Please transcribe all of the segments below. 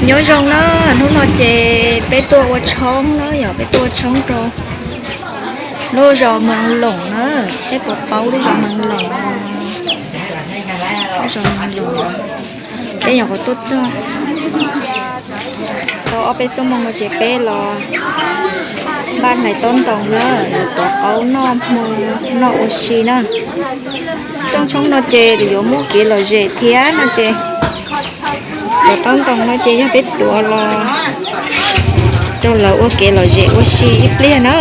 Nyob zoo na, hnub no ces peb tuaj ua tshoob na, yog peb tuaj ua tshoob rau lub zos Mees Loos na, peb puas paub lub zos Mees Loos? Lub zos Mees Loos, peb nyuam qhuav tuaj txog tau ob peb xuab moos no ces peb los npaj hlais taub ntoos na, los tuav qaub noj hmo noj ua si na. Rooj tshoob no ces lawv yuav muab kev lom zem thiab no ces cov taub ntoos no ces yog peb tuav los rau lawv ua kev lom zem ua si ib pliag na.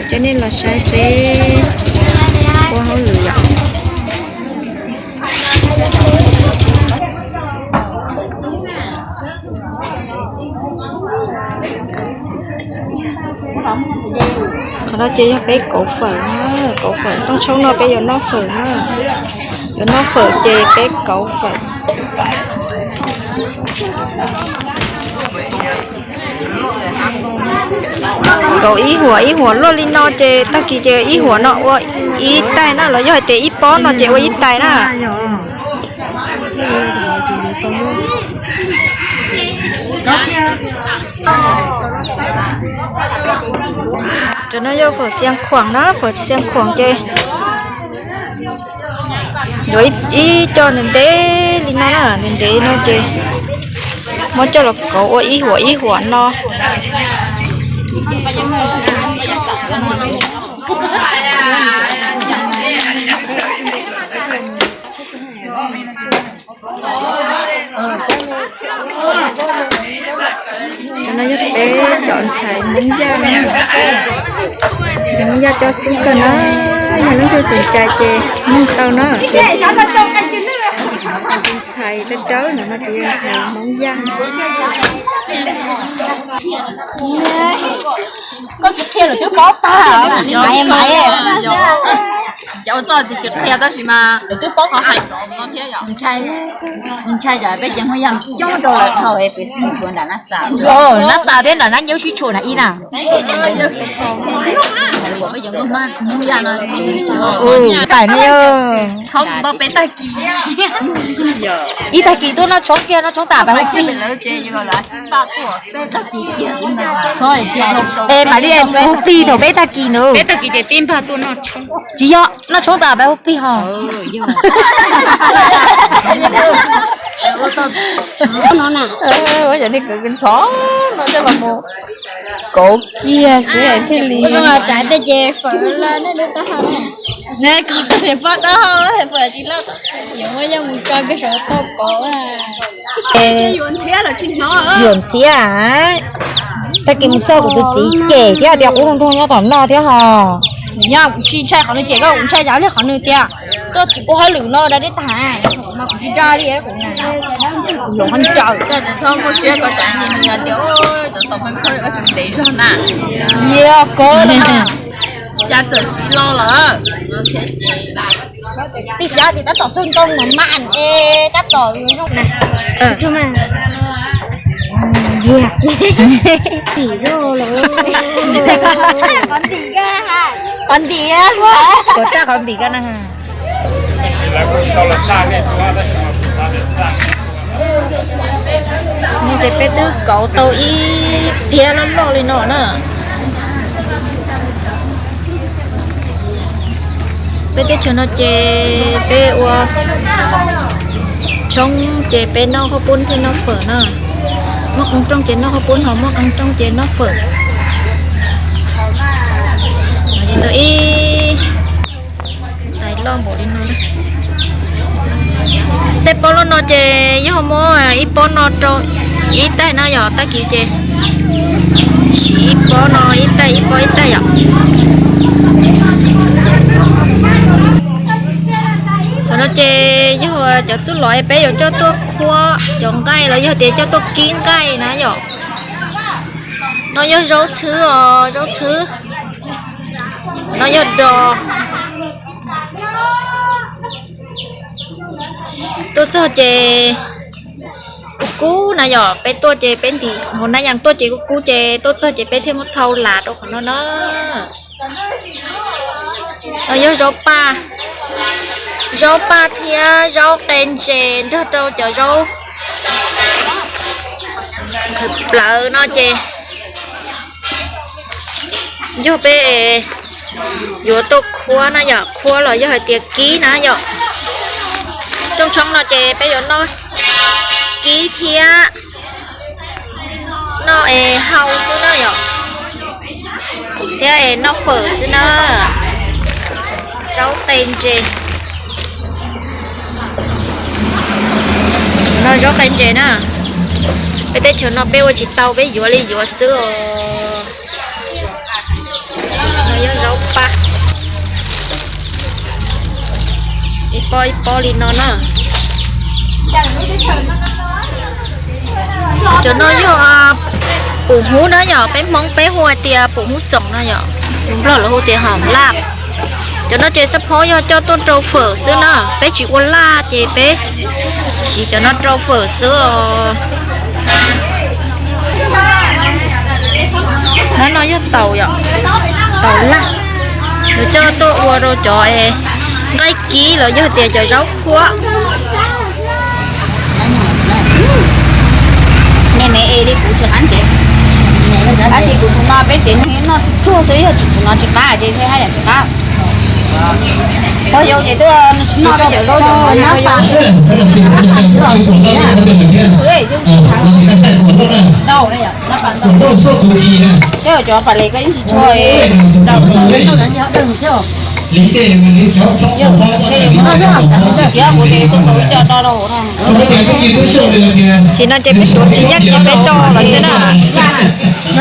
Coj nej los saib peb ua hauj lwm yom. Qhov no ces yog peb kauv fawm na, kauv fawm. Rooj tshoob no peb yuav noj fawm na, yuav noj fawm ces peb kauv fawm. Kauv ib huam ib huam luaj li no ces tag kis ces ib huam no ua ib tais na, los yog hais tias ib pob no ces ua ib tais na. Cov no yog fawm Xiav Khuam na, fawm Xiav Khuam ces yuav ib co ntev ntev li no na, ntev ntev no ces muab coj los kauv ua ib huam ib huam no. Cov no yog peb cov ntxhais Hmoob Yaj na, ntxhais Hmoob Yaj cov xub kawg na, yog leej twg xom cai ces nug tau na. Ntxhais dawb dawb ntawd no ces yog ntxhais Hmoob Yaj. Koj tsis qhia lawm twb paub tag. Tsis cav txoj tsis qhia tab sis mas lawv twb paub qhov hais no thiab yom. Ntshai yom, peb cov Hmoob Yaj coob rau lawv dhau es peb sib tshuam nram Nab Xas. Nab Xas thiab nram Nab Nyob sib tshuam nram ib na. Peb cov Hmoob Yaj no tsis tais ne. Peb tag kis, ib tag kis tuaj noj tshoob kiag, noj tshoob tas pais hu plig. Es mam li hu plig thaum peb tag kis ntawd. Tsis yog, noj tshoob tas peb hu plig ho. Cov neeg kws ntxhov no coj los mus kauv kiag xwb thiaj li. Yuam ntxhiab, tag kis mus txog kuv tus txiv cem thiab tias qub nroog nyob tom no thiab ho. Yog kuv tsis ntshai qhov nws cem koj, kuv ntshai yam li qhov nws tias tuaj tsis ua hauj lwm no da deb tag. Kuv tsis da li kuv, kuv yuav qhov ncaws. Txhob muaj siab koj tsam nws tias cov tau phab khawb ntev zog na. Yog kawg, cas txawm siv lo lawm. Peb cav tias tab tom tsaug ntoo mas mam es tab tom zoo na. Qhov ntim, qhov ntim koj na. Ces peb twb kauv tau ib phiab loj loj li no na. Peb teb chaws no ces peb ua tshoob ces peb noj qhob poob thiab noj fawm na. Muaj qee rooj ces noj qhob poob, ho muaj qee rooj ces noj fawm. Tau ib tais loj npaum li no. Tej pob loj no ces yog muab ib pob no rau ib tais na, yog tag kis ces siv ib pob no ib tais, ib pob ib tais yom. Qhov no ces yog cov txuj lom es peb yuav coj tuaj khuab cov nqaij los yog tias coj tuaj kib nqaij na yom. No yog zaub txhwb os, zaub txhwb. No yog dos. Tuaj txog ces kub kub na yom, peb tuaj ces peb ntim hauv Nab Yas tuaj ces kub kub ces tuaj txog ces peb thiaj muab thau las rau qhov no na. No yog zaub paj, zaub paj thiab zaub qe ntses nrog rau cov zaub Plawv no ces yog peb yuav tuaj khuab na yom, khuab los yog hais tias kib na yom. Rooj tshoob no ces peb yuav noj kib thiab noj es hau xwb na yom, thiab es noj fawm xwb na. Zaub qe ntses, no zaub qe ntses na. Peb teb chaws no peb ua tsis tau, peb yuav li yuav xwb os. No yog zaub paj, ib pob ib pob li no na. Cov no yog pum hub na yom, peb Hmoob peb hu hais tias pum hub txoom no yom, Nplog lawv hu tias hom laj. Cov no ces xab phob yog coj tuaj rau fawm xwb na, peb tsis ua laj ces peb siv cov no rau fawm xwb os. Nab no yog taum yom, taum laj, lawv coj tuaj ua rau cov nqaij kib los yog tias cov zaub khuab. Nej me e li kuv tsis qab ntsev, tab sis kuv tus no peb tsev neeg noj tsuag xwb, yog tsis tus no tsis qab ces thiaj haj yam tsis qab. Pog yau ces twb noj cov zaub, cov pas les koj yeej tsis tshua. Tsis no ces peb tuav tsis yeej ces peb coj los xwb na.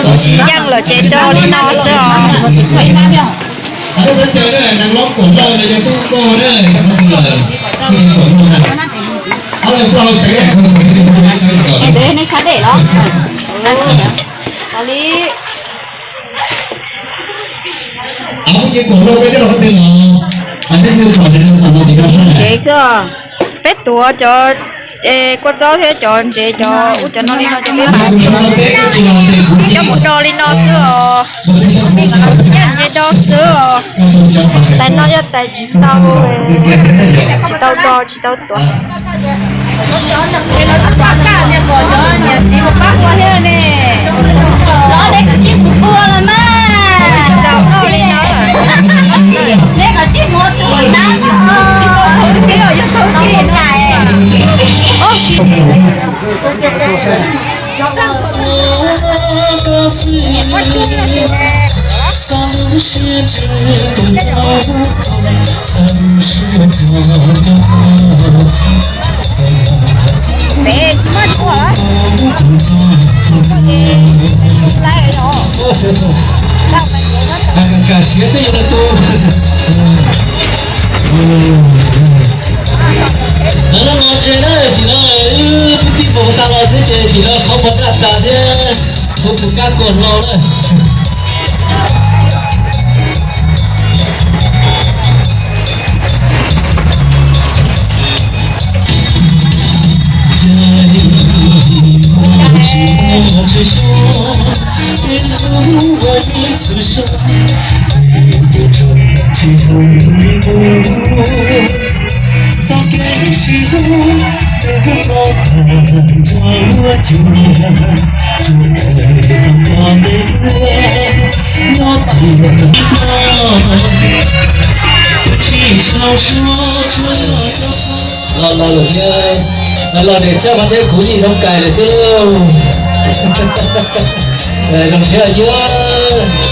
Tuav tsis yeej lawm ces coj li no xwb os. Ntsev xwb, peb tuav cov kua txob thiab cov ntsev cov ub cov no li no ces peb mam coj mus do li no xwb os. Tsis yog ntsev do xwb os. Tais no yog tais tsis tau, tsis tau do tsis tau tuav. Hnub no tsev na, tim no wb pib pib mus tas los thiab ces tim no qhov muag daj tas thiab, qhov tus kab kuag hlo na. Los los lawm thiab, los los niam tsab qhov tsheb kuv yeej zoo kais lawm xwb lauj. Zoo siab yuav.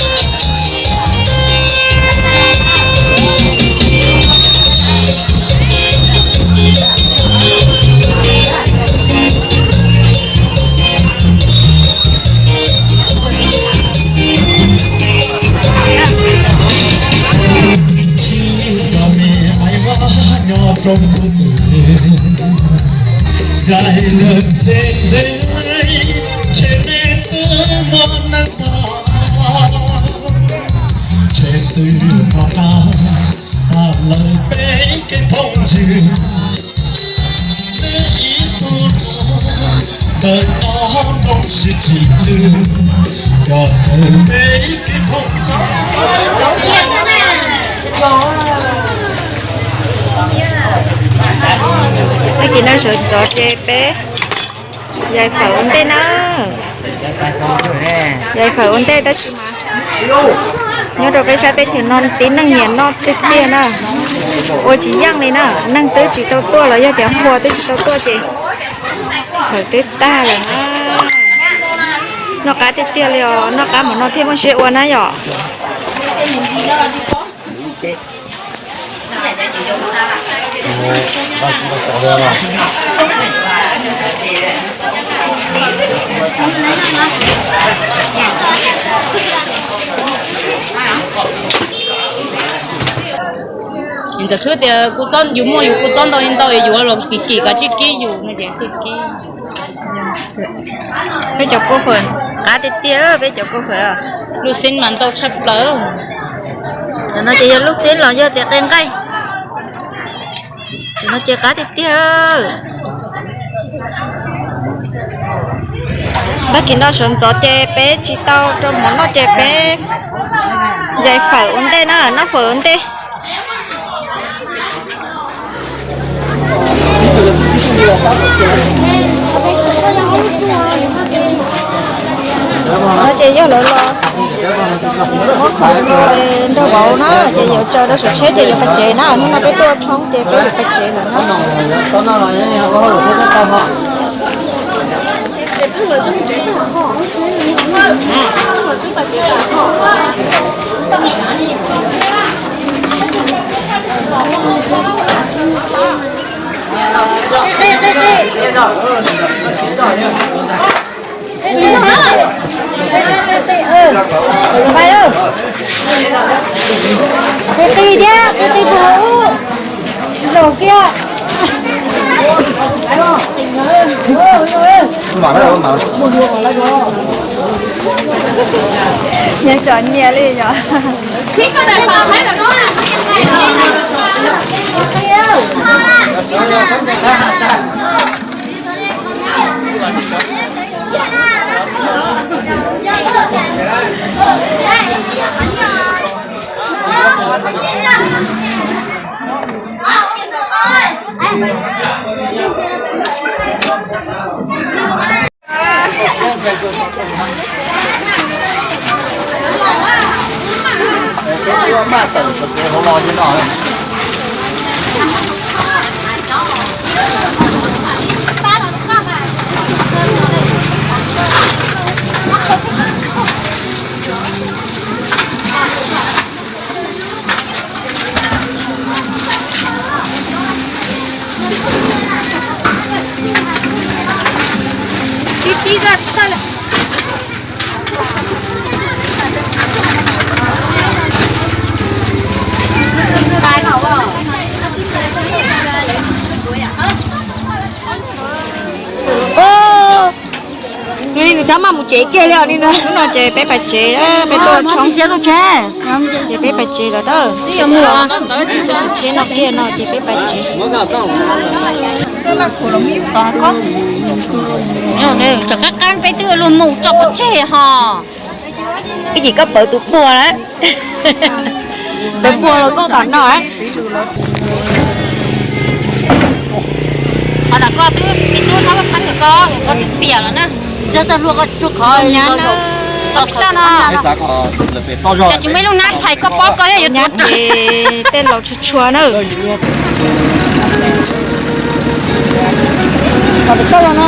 Tsev twg pom qab tas lawm peb kev phooj ywg, peb ib tug tawm tau nplooj siab tsis twg, coj tawm peb kev phooj ywg. Tag kis no sawv ntxov ces peb Yais fawm ua ntej na. Yais fawm ua ntej tab sis mas nyob rau peb sab teb chaws no tib neeg nyiam noj tiag tiag na. Ua tsis yeej li na, neeg twb tsis tau tuaj los yog tias nquag twb tsis tau tuaj ces fawm twb tag lawm na. Noj qab tiag tiag li os, noj qab mus no thiaj muaj siab ua na yom. Ntxawm Khwb tias kuv txob, yus muaj yus kuv txob ntau li ntau, yuav los kim kim kav tsij kib yus no ces kib. Peb cov kua fawm qab tiag tiag, peb cov kua fawm. Lub xib mas ntau tshaj plaws. Cov no ces yog lub xib los yog tias qe nqaij. Cov no ces qab tiag tiag. Tag kis no sawv ntxov ces peb tsis tau rau mov noj ces peb yais fawm ua ntej na, noj fawm ua ntej. No ces yog lawv los muab khoom nrog vauv na, ces yuav tsaws rau saum tsheb ces yuav pais tsev na. Hnub no peb tuaj tshoob ces peb yuav pais tsev lawm na. Qi qi thiab, qi qi puag hauv lub zaum kiag. Nyias tsom nyias li yom. Sib sib zog txhawj. Nws txhob maj mus tsev kiag li os. Hnub no ces peb pais tsev, peb tuaj tshoob ces peb pais tsev lawm na. Tsheb no kiag no ces peb pais tsev. Tseem qab qab peb twb luag mus tso pov tseg ho. Ib chim koj pawv tus puag na. Pawv puag los koj tom no. Qhov ntawd koj twb, peb twb txhob pab koj, koj twb piam lawm na. Txog txog hlua koj tsis tshua khov nyab na. Tau peb toj no. Ces tsis muaj ib lub nab phais koj pob koj yuav nyab ces tej laus tshua tshua na. Qhov peb toj no na.